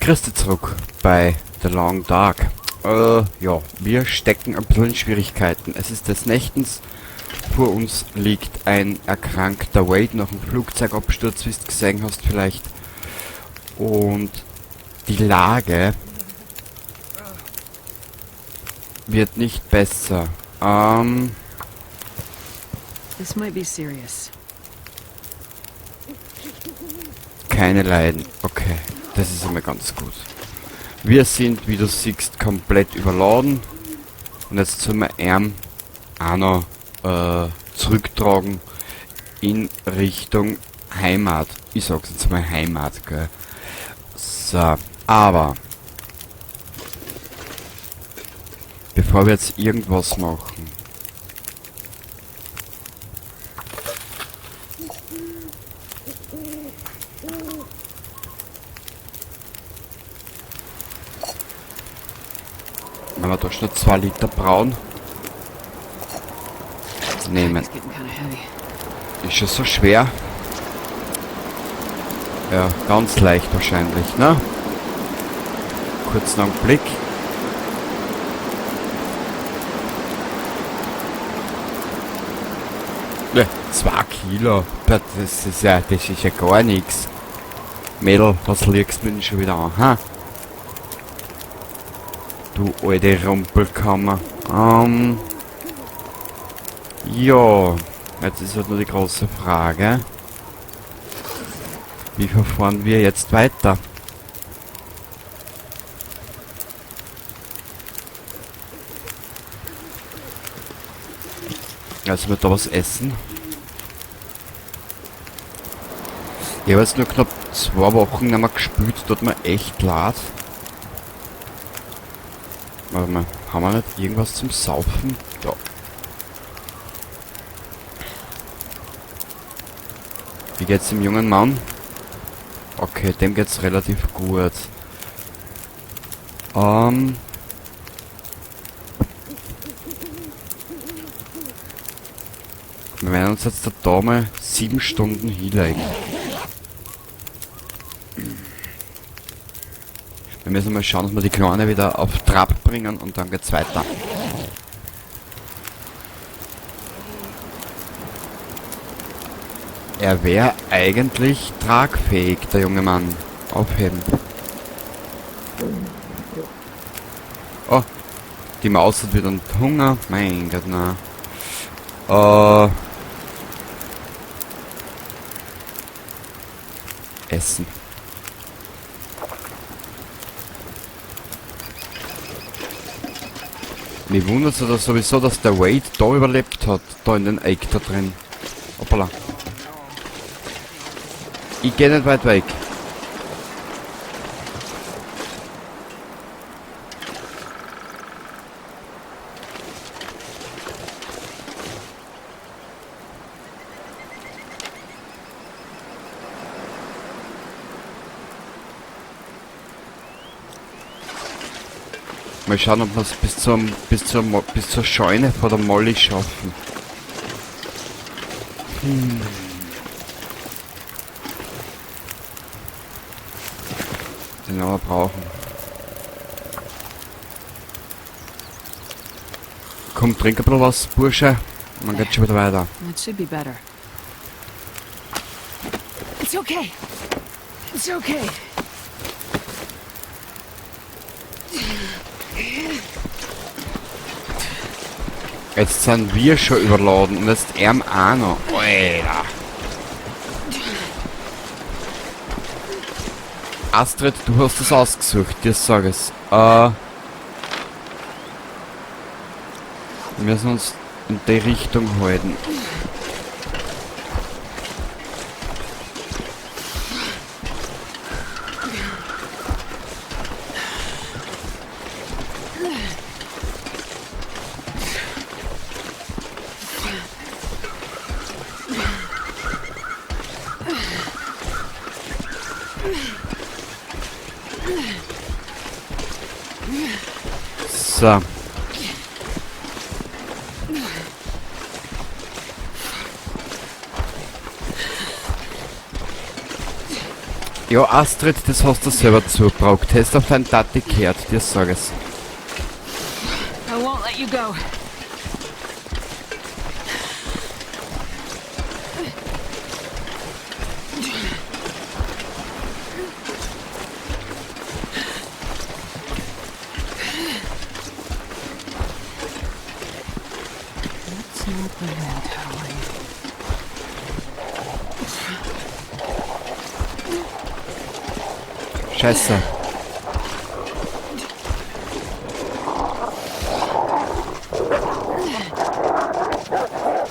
Grüß dich zurück bei The Long Dark. Ja, wir stecken ein bisschen in Schwierigkeiten. Es ist des Nächtens. Vor uns liegt ein erkrankter Wade nach dem Flugzeugabsturz, wie du gesehen hast vielleicht. Und die Lage wird nicht besser. This might be serious. Keine Leiden. Okay, das ist einmal ganz gut. Wir sind, wie du siehst, komplett überladen. Und jetzt sollen wir ihn auch noch zurücktragen in Richtung Heimat. Ich sag's jetzt mal Heimat, gell? So, aber bevor wir jetzt irgendwas machen, wenn wir da schon 2 Liter Braun nehmen. Ist schon so schwer. Ja, ganz leicht wahrscheinlich, ne? Kurzen Augenblick. Ne, 2 Kilo. Das ist ja gar nix. Mädel, was liegst du mir denn schon wieder an, ha? Du alte Rumpelkammer. Ja, jetzt ist halt nur die große Frage. Wie verfahren wir jetzt weiter? Also wir da was essen. Ich hab jetzt nur knapp 2 Wochen nicht mehr gespielt, tut mir echt leid. Warte mal, haben wir nicht irgendwas zum Saufen? Da. Wie geht's dem jungen Mann? Okay, dem geht's relativ gut. Wir werden uns jetzt da mal 7 Stunden hinlegen. Wir müssen mal schauen, dass wir die Kleine wieder auf Trab bringen und dann geht's weiter. Er wär eigentlich tragfähig, der junge Mann. Aufheben. Oh, die Maus hat wieder einen Hunger. Mein Gott, na. Essen. Mich wundert's ja sowieso, dass der Wade da überlebt hat, da in den Eck da drin. Hoppala. Ich geh nicht weit weg. Mal schauen, ob wir's bis zur Scheune vor der Molly schaffen. Den werden wir brauchen. Komm, trink ein bisschen was, Bursche. Und dann geht's schon wieder weiter. That should be better. It's okay. It's okay. Jetzt sind wir schon überladen und jetzt er auch noch. Alter. Astrid, du hast das ausgesucht, dir sag ich's. Wir müssen uns in die Richtung halten. So. Ja, Astrid, das hast du selber zugebraucht. Hättest auf dein Tati gehört, dir sag es. I won't let you go. Let's not the wind howling. Scheiße.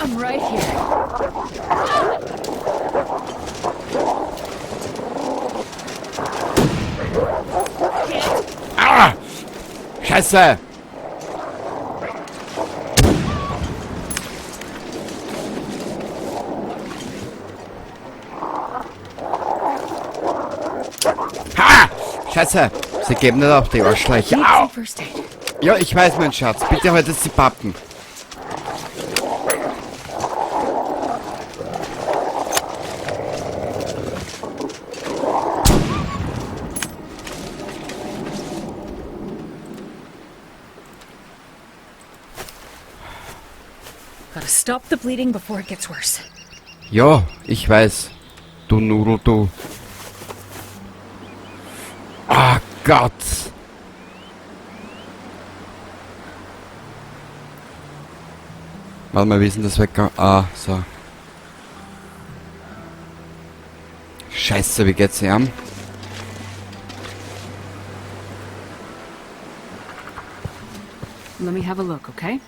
I'm right here. Ah! Scheiße! Ha! Scheiße! Sie geben nicht auf die Arschlöcher. Need Au! some first aid. Ja, ich weiß, mein Schatz. Bitte halt jetzt die Pappen. Gotta stop the bleeding before it gets worse. Ja, ich weiß. Du Nudel, du. Ah Gott. Warte mal, wie ist denn das weg? Ah, so. Scheiße, wie geht's ihm? Let me have a look, okay?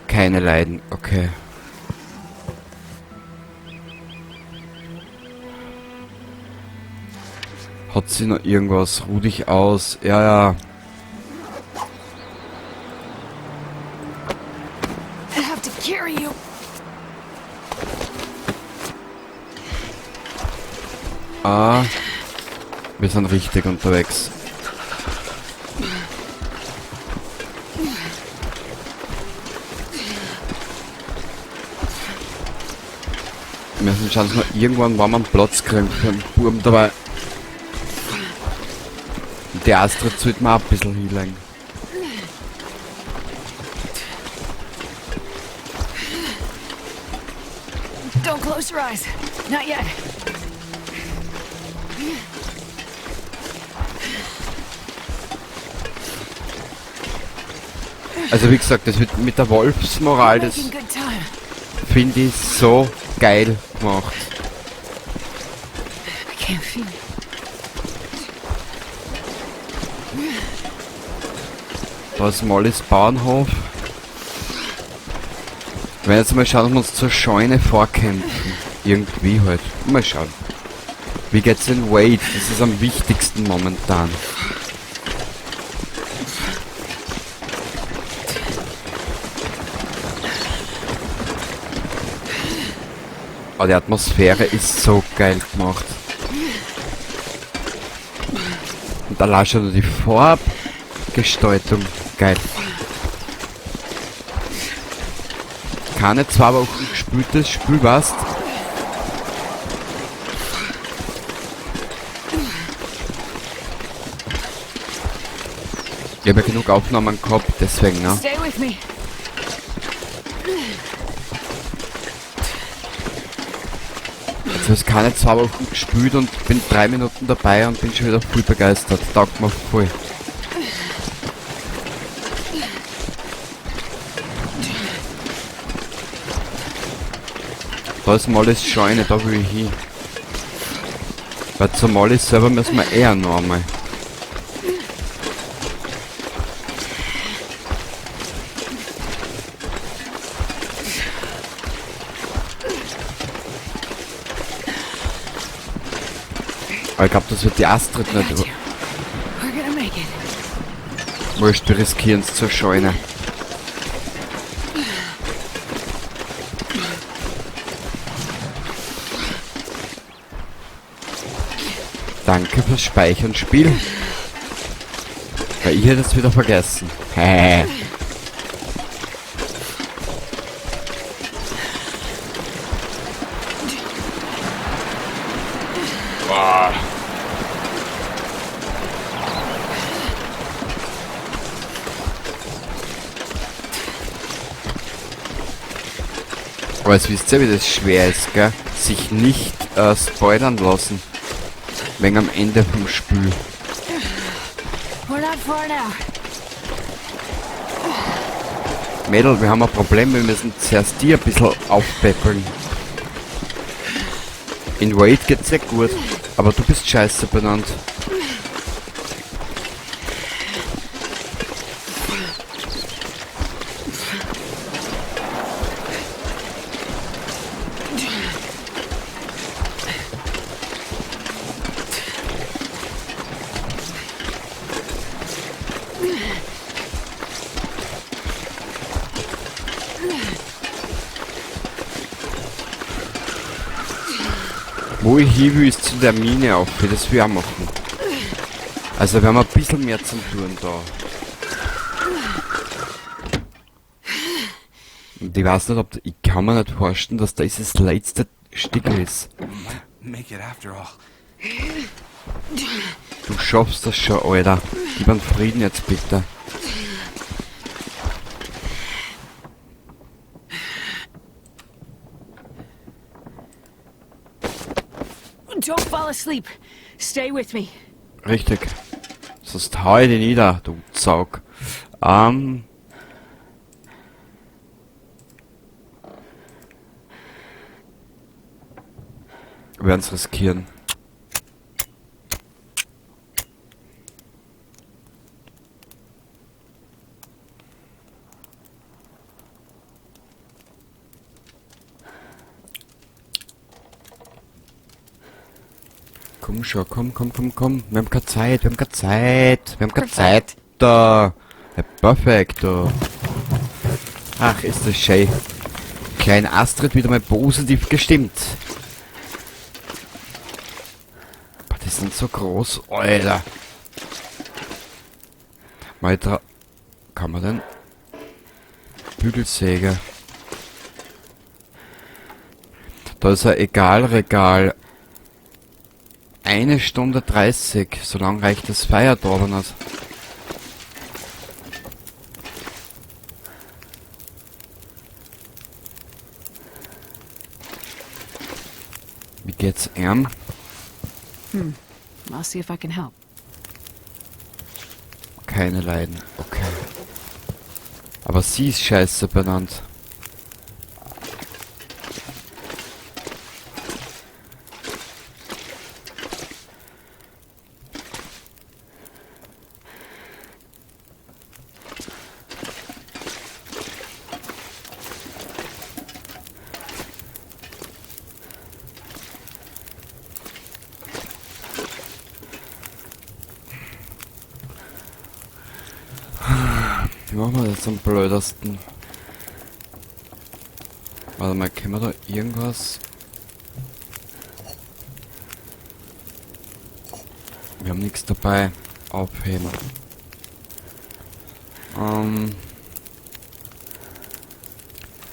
Keine Leiden, okay. Hat sie noch irgendwas? Ruh dich aus. Ja, ja. I have to carry you. Ah. Wir sind richtig unterwegs. Wir müssen schauen, dass wir irgendwann warmen Platz kriegen für einen Buben dabei. Und die Astrid sollte man auch ein bisschen hinlegen. Don't close your eyes. Not yet. Also wie gesagt, das mit der Wolfsmoral, das Making good time. finde ich so geil gemacht. I can't feel it. Da ist Mollys Bauernhof. Wir werden jetzt mal schauen, ob wir uns zur Scheune vorkämpfen. Irgendwie halt. Mal schauen. Wie geht's denn Wade? Das ist am wichtigsten momentan. Oh, die Atmosphäre ist so geil gemacht. Und allein schon die Farbgestaltung. Geil. Keine 2 Wochen gespieltes Spiel, weißt. Ich hab ja genug Aufnahmen gehabt, deswegen, ne? Stay with me. Jetzt hab ich keine 2 Wochen gespielt und bin 3 Minuten dabei und bin schon wieder voll begeistert. Taugt mir voll. Da ist Mollys Scheune, da will ich hin. Weil zu Molly selber müssen wir eher noch einmal. Aber ich glaub, das wird die Astrid nicht Got you. We're gonna make it. Wurscht, wir riskieren's zur Scheune. Danke fürs Speichern, Spiel. Weil ich hätte es wieder vergessen. Hä? Aber jetzt wisst ihr, wie das schwer ist, gell? Sich nicht spoilern lassen. Wegen am Ende vom Spiel. We're not far now. Mädel, wir haben ein Problem, wir müssen zuerst die ein bisschen aufpäppeln. In Wade geht's ja gut, aber du bist scheiße benannt. Wo ich hin will, ist zu der Mine auf, das will ich auch machen. Also wir haben ein bisschen mehr zum Tun da. Und ich weiß nicht, ob... Ich kann mir nicht vorstellen, dass das das letzte Stück ist. Make it after all. Du schaffst das schon, Alter. Gib einen Frieden jetzt bitte. Don't fall asleep. Stay with me. Richtig. Sonst hau ich dich nieder, du Zaug. Wir werden's riskieren. Komm schon, komm, komm, komm, komm. Wir haben keine Zeit, wir haben keine Zeit, wir haben keine Zeit. Da. Ja, perfekt, da. Ach, ist das schön. Klein Astrid wieder mal positiv gestimmt. Boah, die sind so groß, Alter. Mal kann man denn? Bügelsäge. Da ist ein Egalregal. 1 Stunde 30. So lange reicht das Feuer da aber nicht. Wie geht's ihm? I'll see if I can help. Keine Leiden, okay. Aber sie ist scheiße benannt. Wie machen wir das am blödesten? Warte mal, können wir da irgendwas? Wir haben nichts dabei. Aufheben.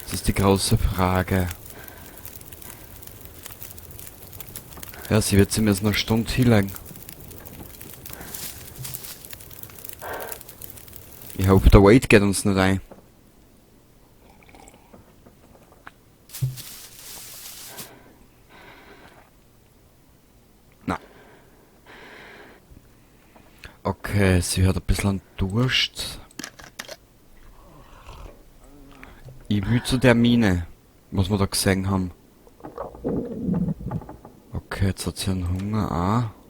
Das ist die große Frage. Ja, sie wird sich mir jetzt noch eine Stunde hinlegen. Ich hoffe, der Wade geht uns nicht ein. Na. Okay, sie hat ein bisschen Durst. Ich will zu der Mine, was wir da gesehen haben. Okay, jetzt hat sie einen Hunger auch.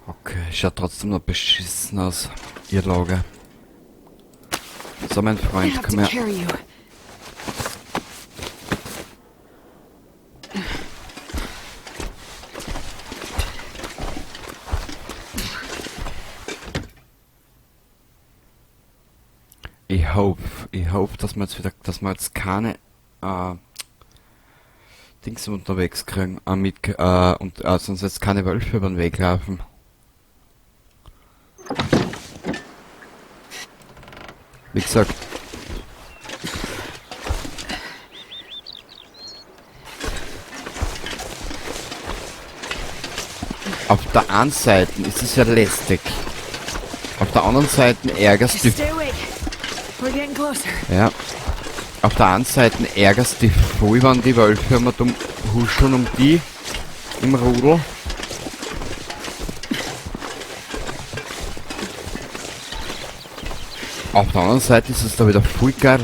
Okay, schaut trotzdem noch beschissen aus, ihr Lager. So, mein Freund, I have komm to her. carry you. Ich hoffe, dass wir jetzt wieder, dass wir jetzt keine Dings unterwegs kriegen, mit und sonst jetzt keine Wölfe über den Weg laufen. Wie gesagt. Auf der einen Seite ist es ja lästig. Auf der anderen Seite ärgerst Just du stay awake. We're getting closer. Ja. Auf der einen Seite ärgerst dich voll, wenn die Wölfe immer dumm huscheln um die im Rudel. Auf der anderen Seite ist es da wieder voll geil.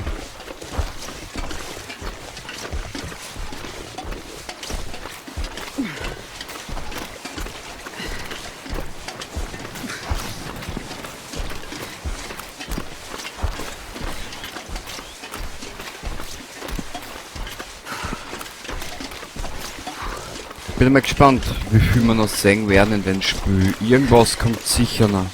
Bin mal gespannt, wie viel wir noch sehen werden in dem Spiel. Irgendwas kommt sicher noch.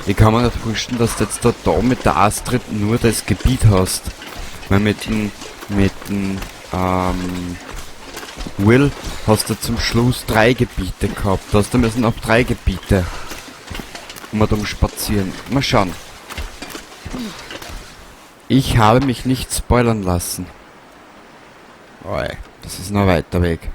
Ich kann mir nicht vorstellen, dass du jetzt da mit der Astrid nur das Gebiet hast. Weil mit dem Will hast du zum Schluss 3 Gebiete gehabt. Da hast du müssen auf 3 Gebiete um spazieren. Mal schauen. Ich habe mich nicht spoilern lassen. Oi, das ist noch weiter weg.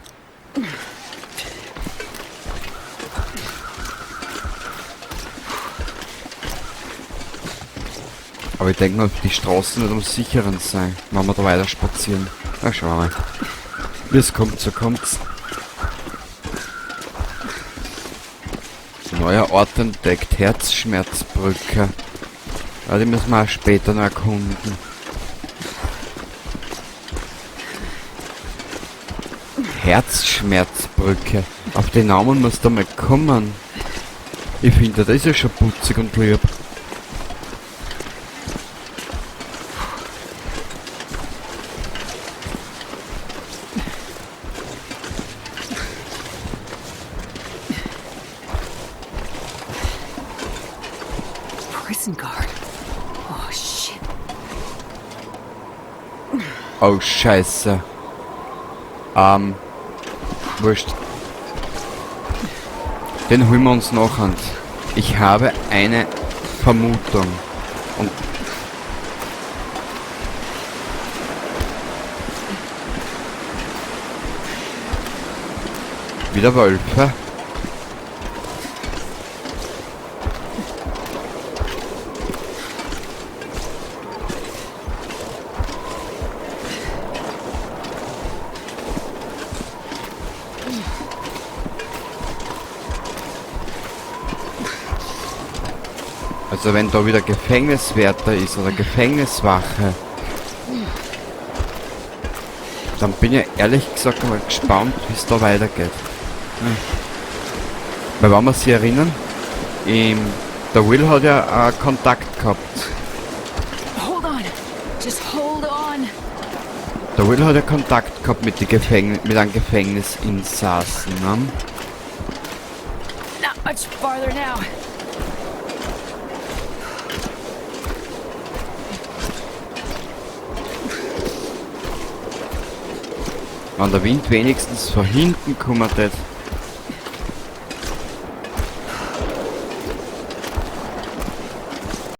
Aber ich denke mal, die Straßen wird am sicheren sein, wenn wir da weiter spazieren. Na, schauen wir mal. Wie es kommt, so kommt's. Neuer Ort entdeckt, Herzschmerzbrücke. Ja, die müssen wir auch später noch erkunden. Herzschmerzbrücke. Auf den Namen musst du mal kommen. Ich finde, das ist ja schon putzig und lieb. Prison guard. Oh shit. Oh Scheiße. Wurscht. Den holen wir uns noch an. Ich habe eine Vermutung. Und wieder Wölfe. Also wenn da wieder Gefängniswärter ist oder Gefängniswache, dann bin ich ehrlich gesagt mal gespannt, wie es da weitergeht. Weil wenn wir sich erinnern, der Will hat ja Kontakt gehabt. Hold on. Just hold on. Der Will hat ja Kontakt gehabt mit, mit einem Gefängnisinsassen, ne? Not much farther now. Wenn der Wind wenigstens von hinten kommen tät.